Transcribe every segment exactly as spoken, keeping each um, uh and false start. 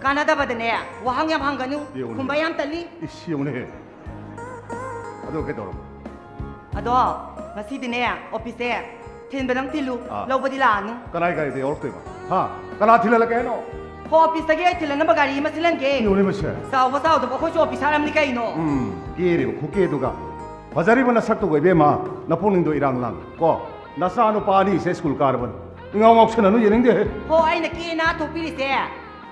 ꯀꯥꯟꯅꯗꯕꯗꯅꯦ, ꯋꯥꯍꯪ ꯌꯥꯝ ꯍꯪꯒꯅꯨ꯫ ꯌꯦꯡꯉꯨꯅꯦ꯫ ꯈꯨꯝꯕ ꯌꯥꯝ ꯇꯜꯂꯤ꯫ ꯏꯁ, ꯌꯦꯡꯉꯨꯅꯦ꯫ ꯑꯗꯣ ꯀꯩꯗꯧꯔꯕ? ꯑꯗꯣ, ꯉꯁꯤꯗꯤꯅꯦ, ꯑꯣꯐꯤꯁꯁꯦ ꯊꯤꯟꯕꯗꯪ ꯊꯤꯜꯂꯨ꯫ ꯑꯥ꯫ ꯂꯧꯕꯗꯤ ꯂꯥꯛꯑꯅꯨ꯫ ꯀꯅꯥꯏ ꯒꯥꯔꯤꯗ ꯌꯥꯎꯔꯛꯇꯣꯏꯕ? ꯍꯥ? ꯀꯅꯥ ꯊꯤꯜꯍꯜꯂꯛꯀꯦ ꯍꯥꯏꯅꯣ? ꯍꯣ, ꯑꯣꯐꯤꯁꯇꯒꯤ ꯑꯩ ꯊꯤꯜꯂꯛꯅꯕ ꯒꯥꯔꯤ ꯑꯃ ꯁꯤꯜꯍꯟꯒꯦ꯫ ꯌꯦꯡꯉꯨꯅꯦ ꯃꯁꯦ꯫ ꯆꯥꯎꯕ ꯆꯥꯎꯗꯕ, ꯑꯩꯈꯣꯏꯁꯨ ꯑꯣꯐꯤꯁꯥꯔ ꯑꯃꯅꯤ ꯀꯩꯅꯣ꯫ ꯎꯝ, ꯀꯦꯔꯤꯕ ꯈꯨꯀꯦꯗꯨꯒ꯫ ꯐꯖꯔꯤꯕ ꯅꯁꯛꯇꯨꯒ ꯏꯕꯦꯝꯃ, ꯅꯄꯨꯛꯅꯤꯡꯗꯣ ꯏꯔꯥꯡ ꯂꯥꯡ ꯀꯣ꯫ ꯅꯆꯥ ꯅꯨꯄꯥ ꯑꯅꯤꯁꯦ ꯁ꯭ꯀꯨꯜ ꯀꯥꯔꯕꯅꯤ꯫ ꯏꯉꯥꯎ ꯉꯥꯎꯁꯟꯅꯅꯨ, ꯌꯦꯡꯅꯤꯡꯗꯦꯍꯦ꯫ ꯍꯣ, ꯑꯩꯅ ꯀꯦꯅ ꯊꯣꯛꯄꯤꯔꯤꯁꯦ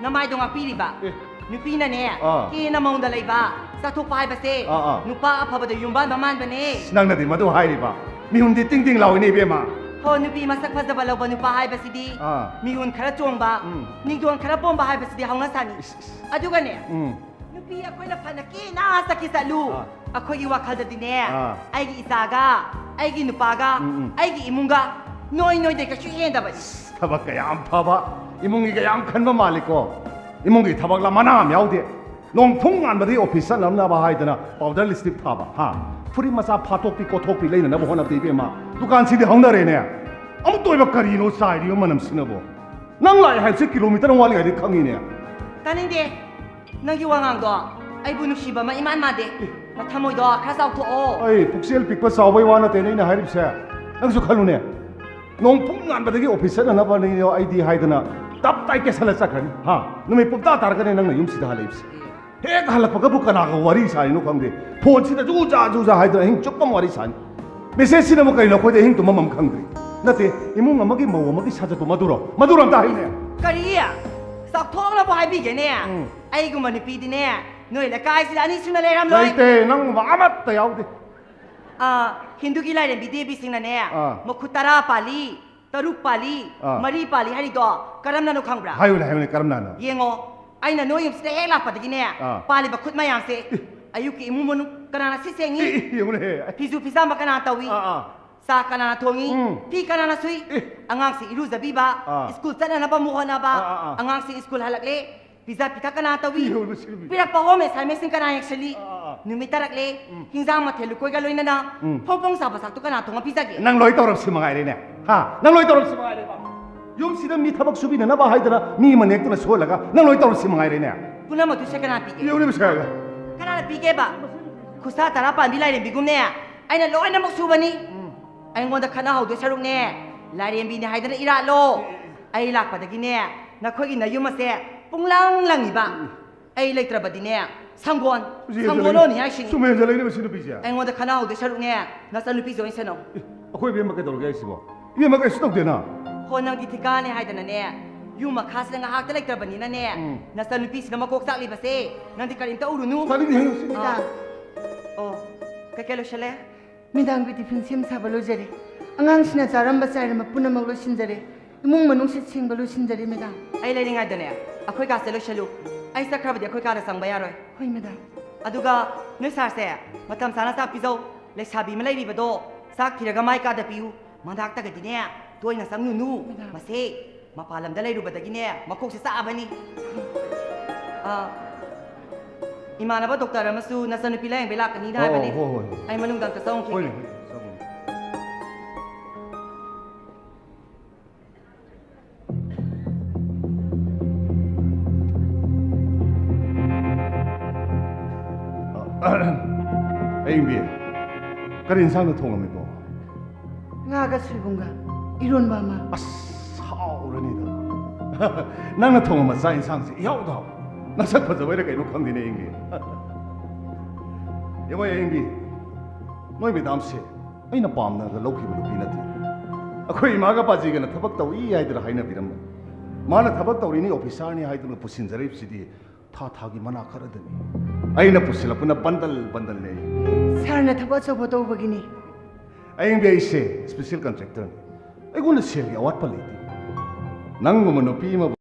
ꯅꯃꯥꯏꯗꯣ ꯉꯥꯛꯄꯤꯔꯤꯕ꯫ ꯑꯦ꯫ ꯅꯨꯄꯤꯅꯅꯦ, ꯑꯥ꯫ ꯀꯦꯅ ꯃꯑꯣꯡꯗ ꯂꯩꯕ, ꯆꯠꯊꯣꯛꯄ ꯍꯥꯏꯕꯁꯦ ꯑꯥ, ꯑꯥ꯫ ꯅꯨꯄꯥ ꯑꯐꯕꯗ ꯌꯨꯝꯕꯥꯟꯕ ꯃꯥꯟꯕꯅꯦ꯫ ꯅꯪꯅꯗꯤ ꯃꯗꯨ ꯍꯥꯏꯔꯤꯕ꯫ ꯃꯤꯍꯨꯟꯗꯤ ꯇꯤꯡ ꯇꯤꯡ ꯂꯥꯎꯏꯅꯦ ꯏꯕꯦꯝꯃ꯫ ꯍꯣ, ꯅꯨꯄꯤ ꯃꯁꯛ ꯐꯖꯕ ꯂꯧꯕ ꯅꯨꯄꯥ ꯍꯥꯏꯕꯁꯤꯗꯤ ꯑꯥ꯫ ꯃꯤꯍꯨꯟ ꯈꯔ ꯆꯣꯡꯕ, ꯎꯝ꯫ ꯅꯤꯡꯗꯣꯟ ꯈꯔ ꯄꯣꯝꯕ ꯍꯥꯏꯕꯁꯤꯗꯤ ꯍꯧꯅ ꯁꯥꯅꯤ꯫ ꯏꯁ, ꯏꯁ꯫ ꯑꯗꯨꯒꯅꯦ, ꯎꯝ꯫ ꯅꯨꯄꯤ ꯑꯩꯈꯣꯏꯅ ꯐꯅ ꯀꯦꯅ ꯆꯠꯈꯤ ꯆꯠꯂꯨ, ꯑꯥ꯫ ꯑꯩꯈꯣꯏꯒꯤ ꯋꯥꯈꯜꯗꯗꯤꯅꯦ, ꯑꯥ꯫ ꯑꯩꯒꯤ ꯏꯆꯥꯒ, ꯑꯩꯒꯤ ꯅꯨꯄꯥꯒ, ꯎꯝ, ꯎꯝ꯫ ꯑꯩꯒꯤ ꯏꯃꯨꯡꯒ ꯅꯣꯏ ꯅꯣꯏꯗꯩ ꯀꯩꯁꯨ ꯍꯦꯟꯗꯕꯅꯤ꯫ ꯊꯕꯛ ꯀꯌꯥꯝ ꯐꯕ, ꯏꯃꯨꯡꯒꯤ ꯀꯌꯥꯝ ꯈꯟꯕ ꯃꯥꯜꯂꯤꯀꯣ꯫ ꯏꯃꯨꯡꯒꯤ ꯊꯕꯛꯂ ꯃꯅꯥ ꯑꯃ ꯌꯥꯎꯗꯦ꯫ ꯅꯣꯡ ꯐꯨꯡ ꯉꯥꯟꯕꯗꯒꯤ ꯑꯣꯐꯤꯁ ꯆꯠꯅꯕ ꯍꯥꯏꯗꯅ powder lipstick ꯊꯥꯕ, ꯍꯥ? ꯐꯨꯔꯤꯠ ꯃꯆꯥ ꯐꯥꯠꯇꯣꯛꯄꯤ ꯀꯣꯠꯊꯣꯛꯄꯤ ꯂꯩꯅꯅꯕ ꯍꯣꯠꯅꯕꯗ ꯏꯕꯦꯝꯃ, ꯗꯨꯀꯥꯟꯁꯤꯗꯤ ꯍꯧꯅꯔꯦꯅꯦ꯫ ꯑꯃꯨꯛꯇ ꯑꯣꯏꯕ ꯀꯔꯤꯅꯣ ꯆꯥꯏꯔꯤꯕ ꯃꯅꯝꯁꯤꯅꯕꯣ? ꯅꯪ ꯂꯥꯛꯑꯦ ꯍꯥꯏꯕꯁꯤ ꯀꯤꯂꯣꯃꯤꯇꯔ ꯑꯃ ꯋꯥꯠꯂꯤꯉꯩꯗꯒꯤ ꯈꯪꯉꯤꯅꯦ꯫ ꯇꯥꯅꯤꯡꯗꯦ꯫ ꯅꯪꯒꯤ ꯋꯥꯉꯥꯡꯗꯣ ꯑꯩꯕꯨ ꯅꯨꯡꯁꯤꯕ ꯑꯃ ꯏꯃꯥꯟ ꯃꯥꯟꯗꯦ꯫ ꯅꯊꯃꯣꯏꯗꯣ ꯈꯔ ꯆꯥꯎꯊꯣꯛꯑꯣ꯫ ꯑꯩ ꯄꯨꯛꯆꯦꯜ ꯄꯤꯛꯄ ꯆꯥꯎꯕꯩ ꯋꯥ ꯅꯠꯇꯦꯅꯦ ꯑꯩꯅ ꯍꯥꯏꯔꯤꯕꯁꯦ꯫ ꯅꯪꯁꯨ ꯈꯜꯂꯨꯅꯦ꯫ ꯅꯣꯡ ꯄꯨꯡ ꯉꯥꯟꯕꯗꯒꯤ ꯑꯣꯐꯤꯁ ꯆꯠꯅꯅꯕꯅꯤ ꯑꯩꯗꯤ ꯍꯥꯏꯗꯅ ꯇꯞ ꯇꯥꯏ ꯀꯦꯁꯜꯂ ꯆꯠꯈ꯭ꯔꯅꯤ꯫ ꯍꯥ? ꯅꯨꯃꯤꯠ ꯄꯨꯝꯇꯥ ꯇꯥꯔꯒꯅꯦ ꯅꯪꯅ ꯌꯨꯝꯁꯤꯗ ꯍꯜꯂꯛꯏꯕꯁꯦ꯫ ꯍꯦꯛ ꯍꯜꯂꯛꯄꯒꯕꯨ ꯀꯅꯥꯒ ꯋꯥꯔꯤ ꯁꯥꯔꯤꯅꯣ ꯈꯪꯗꯦ꯫ ꯐꯣꯟꯁꯤꯗ ꯖꯨ ꯖꯥ ꯖꯨ ꯖꯥ ꯍꯥꯏꯗꯅ ꯑꯍꯤꯡ ꯆꯨꯞꯄ ꯑꯃ ꯋꯥꯔꯤ ꯁꯥꯅꯤ꯫ ꯃꯦꯁꯦꯖꯁꯤꯅꯕꯨ ꯀꯩꯅꯣ ꯑꯩꯈꯣꯏꯗ ꯑꯍꯤꯡ ꯇꯨꯝꯐꯝ ꯑꯃ ꯈꯪꯗ꯭ꯔꯤ꯫ ꯅꯠꯇꯦ, ꯏꯃꯨꯡ ꯑꯃꯒꯤ ꯃꯧ ꯑꯃꯒꯤ ꯁꯥꯖꯠꯇꯣ ꯃꯗꯨꯔꯣ? ꯃꯗꯨꯔꯣ ꯑꯝꯇ ꯍꯥꯏꯌꯨꯅꯦ꯫ ꯀꯔꯤ? ꯆꯥꯎꯊꯣꯛꯅꯕ ꯍꯥꯏꯕꯤꯒꯦꯅꯦ꯫ ꯎꯝ꯫ ꯑꯩꯒꯨꯝꯕ ꯅꯨꯄꯤꯗꯤꯅꯦ, ꯅꯣꯏ ꯂꯩꯀꯥꯏꯁꯤꯗ ꯑꯅꯤ ꯁꯨꯅ ꯂꯩꯔꯝꯂꯣꯏ꯫ ꯂꯩꯇꯦ, ꯅꯪꯒꯨꯝꯕ ꯑꯃꯠꯇ ꯌꯥꯎꯗꯦ꯫ ꯑꯥ, ꯍꯤꯟꯗꯨꯒꯤ ꯂꯥꯏꯔꯦꯝꯕꯤ ꯗꯦꯕꯤꯁꯤꯡꯅꯅꯦ, ꯑꯥ꯫ ꯃꯈꯨꯠ ꯇꯔꯥ ꯄꯥꯜꯂꯤ, ꯇꯔꯨꯛ ꯄꯥꯜꯂꯤ, ꯑꯥ꯫ ꯃꯔꯤ ꯄꯥꯜꯂꯤ ꯍꯥꯏꯔꯤꯗꯣ ꯀꯔꯝꯅꯅꯣ ꯈꯪꯕ꯭ꯔꯥ? ꯍꯥꯏꯌꯨꯅꯦ, ꯍꯥꯏꯌꯨꯅꯦ, ꯀꯔꯝꯅꯅꯣ? ꯌꯦꯡꯉꯣ, ꯑꯩꯅ ꯅꯣꯏ ꯌꯨꯝꯁꯤꯗ ꯍꯦꯛ ꯂꯥꯛꯄꯗꯒꯤꯅꯦ, ꯑꯥ꯫ ꯄꯥꯜꯂꯤꯕ ꯈꯨꯠ ꯃꯌꯥꯝꯁꯦ, ꯑꯌꯨꯛꯀꯤ ꯏꯃꯨꯡ ꯃꯅꯨꯡ ꯀꯅꯥꯅ ꯁꯤ ꯁꯦꯡꯉꯤ? ꯑꯦ, ꯑꯦ, ꯌꯦꯡꯉꯨꯅꯦ꯫ ꯐꯤꯁꯨ ꯐꯤꯖꯥꯝꯕ ꯀꯅꯥꯅ ꯇꯧꯏ? ꯑꯥ, ꯑꯥ꯫ ꯆꯥ ꯀꯅꯥꯅ ꯊꯣꯡꯉꯤ? ꯎꯝ꯫ ꯐꯤ ꯀꯅꯥꯅ ꯁꯨꯏ? ꯑꯦ꯫ ꯑꯉꯥꯡꯁꯤ ꯏꯔꯨꯖꯕꯤꯕ, ꯑꯥ꯫ ꯁ꯭ꯀꯨꯜ ꯆꯠꯅꯅꯕ ꯑꯃꯨꯛ ꯍꯣꯠꯅꯕ, ꯑꯥ, ꯑꯥ, ꯑꯥ꯫ ꯑꯉꯥꯡꯁꯤ ꯁ꯭ꯀꯨꯜ ꯍꯜꯂꯛꯂꯦ, ꯄꯤꯖ ꯄꯤꯊꯛ ꯀꯅꯥ ꯇꯧꯏ? ꯌꯦꯡꯉꯨꯅꯦ, ꯁꯤ ꯅꯨꯄꯤꯁꯦ꯫ ꯄꯤꯔꯛꯄ ꯍꯣꯝ ꯑꯦꯁꯥꯏꯟꯃꯦꯟꯁꯤꯡ ꯀꯅꯥ ꯌꯦꯡꯁꯤꯜꯂꯤ? ꯑꯥ, ꯑꯥ, ꯑꯥ꯫ ꯅꯨꯃꯤꯠ ꯇꯥꯔꯛꯂꯦ, ꯎꯝ꯫ ꯍꯤꯟꯖꯥꯡ ꯃꯊꯦꯜ ꯂꯨꯀꯣꯏꯒ ꯂꯣꯏꯅꯅ ꯎꯝ꯫ ꯐꯣꯡ ꯐꯣꯡ ꯁꯥꯕ ꯆꯥꯛꯇꯨ ꯀꯅꯥ ꯊꯣꯡꯉ ꯄꯤꯖꯒꯦ? ꯅꯪ ꯂꯣꯏ ꯇꯧꯔꯕꯁꯤ ꯃꯉꯥꯏꯔꯦꯅꯦ꯫ ꯍꯥ? ꯅꯪ ꯂꯣꯏ ꯇꯧꯔꯕꯁꯤ ꯃꯉꯥꯏꯔꯦꯕ꯫ ꯌꯨꯝꯁꯤꯗ ꯃꯤ ꯊꯕꯛ ꯁꯨꯕꯤꯅꯅꯕ ꯍꯥꯏꯗꯅ ꯃꯤ ꯑꯃ ꯅꯦꯛꯇꯨꯅ ꯁꯣꯜꯂꯒ ꯅꯪ ꯂꯣꯏ ꯇꯧꯔꯁꯤ ꯃꯉꯥꯏꯔꯦꯅꯦ꯫ ꯄꯨꯝꯅꯃꯛꯇꯨꯁꯦ ꯀꯅꯥ ꯄꯤꯒꯦ? ꯌꯦꯡꯉꯨꯅꯦ ꯄꯩꯁꯥꯒ꯫ ꯀꯅꯥꯅ ꯄꯤꯒꯦꯕ? ꯈꯨꯠꯁꯥ ꯇꯔꯥ ꯄꯥꯟꯕꯤ ꯂꯥꯏꯔꯦꯝꯕꯤꯒꯨꯝꯅꯦ ꯑꯩꯅ ꯂꯣꯏꯅꯃꯛ ꯁꯨꯕꯅꯤ꯫ ꯑꯩꯉꯣꯟꯗ ꯈꯠꯅꯍꯧꯗꯣꯏ ꯁꯔꯨꯛꯅꯦ, ꯂꯥꯏꯔꯦꯝꯕꯤꯅꯦ ꯍꯥꯏꯗꯅ ꯏꯔꯥꯠꯂꯣ꯫ ꯑꯩ ꯂꯥꯛꯄꯗꯒꯤꯅꯦ ꯅꯈꯣꯏꯒꯤ ꯅꯌꯨꯝ ꯑꯁꯦ ꯄꯨꯡꯂꯪ ꯂꯪꯉꯤꯕ꯫ ꯑꯩ ꯂꯩꯇ꯭ꯔꯕꯗꯤꯅꯦ ꯁꯪꯒꯣꯟ, ꯁꯨꯝ ꯍꯦꯟꯖꯜꯂꯛꯏ-, ꯁꯪꯒꯣꯟ ꯑꯣꯟꯅꯤ ꯍꯥꯏꯁꯤꯅꯤ꯫ ꯁꯨꯝ ꯍꯦꯟꯖꯜꯂꯛꯏꯅꯦ ꯃꯁꯤ ꯅꯨꯄꯤꯁꯦ꯫ ꯑꯩꯉꯣꯟꯗ ꯈꯠꯅꯍꯧꯗꯣꯏ ꯁꯔꯨꯛꯅꯦ ꯅꯆꯟꯅꯨꯄꯤꯁꯦ ꯑꯣꯏꯅ ꯁꯦꯟꯅꯧ꯫ ꯑꯦ, ꯑꯩꯈꯣꯏ ꯏꯕꯦꯝꯃ ꯀꯩꯗꯧꯔꯒꯦ ꯍꯥꯏꯁꯤꯕꯣ? ꯏꯕꯦꯝꯃ ꯀꯩꯁꯨ ꯇꯧꯗꯦꯅ꯫ ꯍꯣ, ꯅꯪꯗꯤ ꯊꯤꯀꯥꯅꯦ ꯍꯥꯏꯗꯅꯅꯦ ꯌꯨꯝ ꯃꯈꯥꯁꯤꯗ ꯉꯥꯏꯍꯥꯛꯇ ꯂꯩꯇ꯭ꯔꯕꯅꯤꯅꯅꯦ ꯎꯝ꯫ ꯅꯆꯟꯅꯨꯄꯤꯁꯤꯅ ꯃꯀꯣꯛ ꯆꯥꯛꯂꯤꯕꯁꯦ ꯅꯪꯗꯤ ꯀꯔꯤꯝꯇ ꯎꯔꯨꯅꯨ꯫ ꯇꯥꯅꯤꯡꯗꯦ ꯍꯥꯏꯌꯣ ꯁꯤ꯫ ꯑꯥ꯫ ꯑꯣ, ꯀꯩꯀꯩ ꯂꯣꯏꯁꯜꯂꯦ? ꯃꯦꯗꯥꯝꯒꯤ ꯇꯤꯐꯤꯟ ꯁꯦꯝ ꯁꯥꯕ ꯂꯣꯏꯖꯔꯦ꯫ ꯑꯉꯥꯡꯁꯤꯡꯅ ꯆꯥꯔꯝꯕ ꯆꯥꯏꯔꯝꯕ ꯄꯨꯝꯅꯃꯛ ꯂꯣꯏꯁꯤꯟꯖꯔꯦ꯫ ꯏꯃꯨꯡ ꯃꯅꯨꯡ ꯁꯤꯠ ꯁꯦꯡꯕ ꯂꯣꯏꯁꯤꯟꯖꯔꯦ, ꯃꯦꯗꯥꯝ꯫ ꯑꯩ ꯂꯩꯔꯤꯉꯩꯗꯅꯦ ꯑꯩꯈꯣꯏ ꯀꯥꯁꯦ ꯂꯣꯏꯁꯜꯂꯨ꯫ ꯑꯩ ꯆꯠꯈ꯭ꯔꯕꯗꯤ ꯑꯩꯈꯣꯏ ꯀꯥꯗ ꯆꯪꯕ ꯌꯥꯔꯣꯏ꯫ ꯍꯣꯏ, ꯃꯦꯗꯥꯝ꯫ ꯑꯗꯨꯒ ꯅꯣꯏ ꯁꯥꯔꯁꯦ ꯃꯇꯝ ꯆꯥꯅ ꯆꯥꯛ ꯄꯤꯖꯧ꯫ ꯂꯩꯁꯥꯕꯤ ꯑꯃ ꯂꯩꯔꯤꯕꯗꯣ ꯆꯥꯛ ꯊꯤꯔꯒ ꯃꯥꯏ ꯀꯥꯗ ꯄꯤꯌꯨ꯫ ꯃꯅꯥꯛꯇꯒꯗꯤꯅꯦ ꯇꯣꯏꯅ ꯆꯪꯉꯨꯅꯨ꯫ ꯃꯦꯗꯥꯝ꯫ ꯃꯁꯦ ꯃꯄꯥꯟ ꯂꯝꯗ ꯂꯩꯔꯨꯕꯗꯒꯤꯅꯦ ꯃꯀꯣꯛꯁꯦ ꯆꯥꯛꯑꯕꯅꯤ꯫ ꯑꯥ, ꯏꯃꯥꯟꯅꯕ ꯗꯣꯛꯇꯔ ꯑꯃꯁꯨ ꯅꯆꯟꯅꯨꯄꯤ ꯂꯥꯌꯦꯡꯕꯩ ꯂꯥꯛꯀꯅꯤꯅ ꯑꯣ, ꯍꯥꯏꯕꯅꯤ꯫ ꯍꯣꯏ, ꯍꯣꯏ, ꯍꯣꯏ꯫ ꯑꯩ ꯃꯅꯨꯡꯗ ꯑꯝꯇ ꯆꯪꯉꯨꯈꯤꯒꯦ꯫ ꯍꯣꯏꯅꯦ, ꯍꯣꯏꯅꯦ, ꯆꯪꯉꯨ꯫ ꯑꯌꯤꯡꯕꯤ, ꯀꯔꯤ ꯏꯟꯁꯥꯡꯅ ꯊꯣꯡꯉꯝꯃꯤꯕꯣ? ꯉꯥꯒ ꯁꯣꯏꯕꯨꯝꯒ ꯏꯔꯣꯟꯕ ꯑꯃ꯫ ꯑꯁ, ꯍꯥꯎꯔꯅꯤꯗ꯫ ꯅꯪꯅ ꯊꯣꯡꯉꯝꯕ ꯆꯥꯛ ꯏꯟꯁꯥꯡꯁꯤ ꯏꯍꯥꯎꯗ ꯍꯥꯎ꯫ ꯅꯁꯛ ꯐꯖꯕꯩꯔ ꯀꯩꯅꯣ ꯈꯪꯗꯦꯅꯦ, ꯑꯌꯤꯡꯕꯤ꯫ ꯌꯦꯡꯉꯣ, ꯑꯌꯤꯡꯕꯤ, ꯅꯣꯏ ꯃꯦꯗꯥꯝꯁꯦ ꯑꯩꯅ ꯄꯥꯝꯅꯒ ꯂꯧꯈꯤꯕ ꯅꯨꯄꯤ ꯅꯠꯇꯦ꯫ ꯑꯩꯈꯣꯏ ꯏꯃꯥꯒ ꯄꯥꯖꯤꯒꯅ ꯊꯕꯛ ꯇꯧꯏ ꯍꯥꯏꯗꯅ ꯍꯥꯏꯅꯕꯤꯔꯝꯕ꯫ ꯃꯥꯅ ꯊꯕꯛ ꯇꯧꯔꯤꯅꯤ, ꯑꯣꯐꯤꯁꯥꯔꯅꯤ ꯍꯥꯏꯗꯨꯅ ꯄꯨꯁꯤꯟꯖꯔꯛꯏꯕꯁꯤꯗꯤ ꯊꯥ ꯊꯥꯒꯤ ꯃꯅꯥ ꯈꯔꯗꯅꯤ꯫ ꯑꯩꯅ ꯄꯨꯁꯤꯜꯂꯛꯄꯅ ꯕꯟꯗꯜ ꯕꯟꯗꯜꯅꯦ꯫ ꯁꯥꯔꯅ ꯊꯕꯛ ꯑꯆꯧꯕ ꯇꯧꯕꯒꯤꯅꯤ꯫ ꯑꯌꯤꯡꯕꯤ, ꯑꯩꯁꯦ ꯏꯁꯄꯤꯁꯦꯜ ꯀꯟꯇ꯭ꯔꯦꯛꯇꯔꯅꯤ꯫ ꯑꯩꯉꯣꯟꯗ ꯁꯦꯜꯒꯤ ꯑꯋꯥꯠꯄ ꯂꯩꯇꯦ꯫ ꯅꯪꯒꯨꯝꯕ ꯅꯨꯄꯤ ꯑꯃꯕꯨ